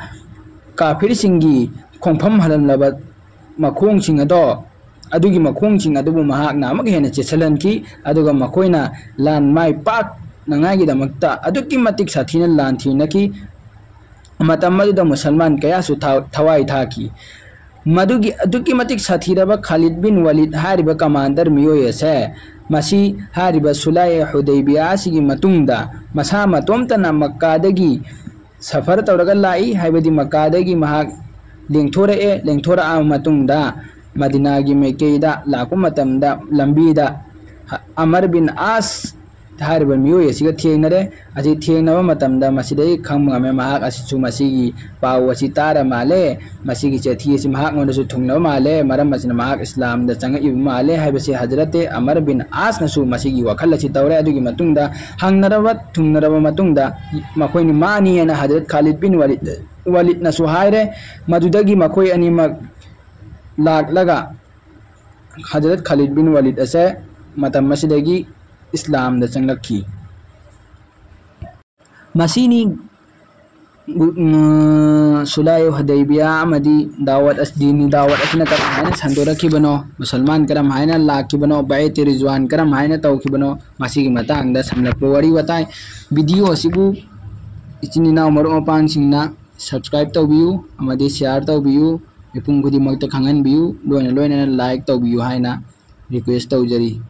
ꯀꯥꯐꯤꯔꯁꯤꯡꯒꯤ ꯈꯣꯡꯐꯝ ꯍꯜꯍꯜꯂꯕ ꯃꯈꯣꯡꯁꯤꯡ ꯑꯗꯣ, ꯑꯗꯨꯒꯤ ꯃꯈꯣꯡꯁꯤꯡ ꯑꯗꯨꯕꯨ ꯃꯍꯥꯛꯅ ꯑꯃꯨꯛ ꯍꯦꯟꯅ ꯆꯦꯠꯁꯤꯜꯍꯟꯈꯤ, ꯑꯗꯨꯒ ꯃꯈꯣꯏꯅ ꯂꯥꯟ ꯃꯥꯏ ꯄꯥꯛꯅꯉꯥꯏꯒꯤꯗꯃꯛꯇ ꯑꯗꯨꯛꯀꯤ ꯃꯇꯤꯛ ꯁꯥꯊꯤꯅ ꯂꯥꯟ ꯊꯦꯡꯅꯈꯤ꯫ ꯃꯇꯝ ꯑꯗꯨꯗ ꯃꯨꯁꯜꯃꯥꯟ ꯀꯌꯥꯁꯨ ꯊꯥ-, ꯊꯋꯥꯏ ꯊꯥꯈꯤ꯫ ꯃꯗꯨꯒꯤ ꯑꯗꯨꯛꯀꯤ ꯃꯇꯤꯛ ꯁꯥꯊꯤꯔꯕ ꯈꯥꯂꯤꯗ ꯕꯤꯟ ꯋꯥꯂꯤꯗ ꯍꯥꯏꯔꯤꯕ commander ꯃꯤꯑꯣꯏ ꯑꯁꯦ, ꯃꯁꯤ ꯍꯥꯏꯔꯤꯕ ꯁꯨꯂꯥꯏ ꯍꯨꯗꯩꯕꯤꯌꯥ ꯑꯁꯤꯒꯤ ꯃꯇꯨꯡꯗ ꯃꯁꯥ ꯃꯇꯣꯝꯇꯅ ꯃꯛꯀꯥꯗꯒꯤ ꯁꯐꯔ ꯇꯧꯔꯒ ꯂꯥꯛꯏ, ꯍꯥꯏꯕꯗꯤ ꯃꯛꯀꯥꯗꯒꯤ ꯃꯍꯥꯛ ꯂꯦꯡꯊꯣꯔꯛꯑꯦ꯫ ꯂꯦꯡꯊꯣꯔꯛꯑꯕ ꯃꯇꯨꯡꯗ ꯃꯗꯤꯅꯥꯒꯤ ꯃꯥꯏꯀꯩꯗ ꯂꯥꯛꯄ ꯃꯇꯝꯗ ꯂꯝꯕꯤꯗ ꯑꯃꯔ ꯕꯤꯟ ꯑꯥꯁ ꯍꯥꯏꯔꯤꯕ ꯃꯤꯑꯣꯏ ꯑꯁꯤꯒ ꯊꯦꯡꯅꯔꯦ꯫ ꯑꯁꯤ ꯊꯦꯡꯅꯕ ꯃꯇꯝꯗ ꯃꯁꯤꯗꯒꯤ ꯈꯪꯕ ꯉꯝꯃꯦ, ꯃꯍꯥꯛ ꯑꯁꯤꯁꯨ ꯃꯁꯤꯒꯤ ꯄꯥꯎ ꯑꯁꯤ ꯇꯥꯔ ꯃꯥꯜꯂꯦ, ꯃꯁꯤꯒꯤ ꯆꯤꯊꯤ ꯑꯁꯤ ꯃꯍꯥꯛꯉꯣꯟꯗꯁꯨ ꯊꯨꯡꯂꯕ ꯃꯥꯜꯂꯦ, ꯃꯔꯝ ꯑꯁꯤꯅ ꯃꯍꯥꯛ ꯏꯁꯂꯥꯝꯗ ꯆꯪꯉꯛꯏꯕ ꯃꯥꯜꯂꯦ ꯍꯥꯏꯕꯁꯤ ꯍꯖꯔꯠꯇꯦ ꯑꯃꯔ ꯕꯤꯟ ꯑꯥꯁꯅꯁꯨ ꯃꯁꯤꯒꯤ ꯋꯥꯈꯜ ꯑꯁꯤ ꯇꯧꯔꯦ꯫ ꯑꯗꯨꯒꯤ ꯃꯇꯨꯡꯗ ꯍꯪꯅꯔꯕ ꯊꯨꯡꯅꯔꯕ ꯃꯇꯨꯡꯗ ꯃꯈꯣꯏꯅꯤ ꯃꯥꯅꯤ ꯍꯥꯏꯅ ꯍꯖꯔꯠ ꯈꯥꯂꯤꯗ ꯕꯤꯟ ꯋꯥꯂꯤꯗ, ꯋꯥꯂꯤꯗꯅꯁꯨ ꯍꯥꯏꯔꯦ꯫ ꯃꯗꯨꯗꯒꯤ ꯃꯈꯣꯏ ꯑꯅꯤꯃꯛ ꯂꯥꯛꯂꯒ ꯍꯖꯔꯠ ꯈꯥꯂꯤꯗ ꯕꯤꯟ ꯋꯥꯂꯤꯗ ꯑꯁꯦ ꯃꯇꯝ ꯑꯁꯤꯗꯒꯤ ꯏꯁꯂꯥꯝꯗ ꯆꯪꯂꯛꯈꯤ꯫ ꯃꯁꯤꯅꯤ, ꯎꯝ, ꯁꯨꯂꯥꯏ ꯍꯨꯗꯩꯕꯤꯌꯥ ꯑꯃꯗꯤ ꯗꯥꯋꯠ ꯑꯁ-, ꯗꯤꯟꯒꯤ ꯗꯥꯋꯠ ꯑꯁꯤꯅ ꯀꯔꯝ ꯍꯥꯏꯅ ꯁꯟꯗꯣꯔꯛꯈꯤꯕꯅꯣ, ꯃꯨꯁꯜꯃꯥꯟ ꯀꯔꯝ ꯍꯥꯏꯅ ꯂꯥꯛꯈꯤꯕꯅꯣ, ꯕꯥꯏꯑꯦꯠ ꯔꯤꯖꯋꯥꯟ ꯀꯔꯝ ꯍꯥꯏꯅ ꯇꯧꯈꯤꯕꯅꯣ, ꯃꯁꯤꯒꯤ ꯃꯇꯥꯡꯗ ꯁꯝꯂꯞꯄ ꯋꯥꯔꯤ ꯋꯥꯇꯥꯏ꯫ Video ꯑꯁꯤꯕꯨ ꯏꯆꯤꯟ ꯏꯅꯥꯎ ꯃꯔꯨꯞ ꯃꯄꯥꯡꯁꯤꯡꯅ subscribe ꯇꯧꯕꯤꯌꯨ ꯑꯃꯗꯤ share ꯇꯧꯕꯤꯌꯨ, ꯃꯤꯄꯨꯝ ꯈꯨꯗꯤꯡꯃꯛꯇ ꯈꯪꯍꯟꯕꯤꯌꯨ, ꯂꯣꯏꯅ ꯂꯣꯏꯅꯅ like ꯇꯧꯕꯤꯌꯨ ꯍꯥꯏꯅ request ꯇꯧꯖꯔꯤ꯫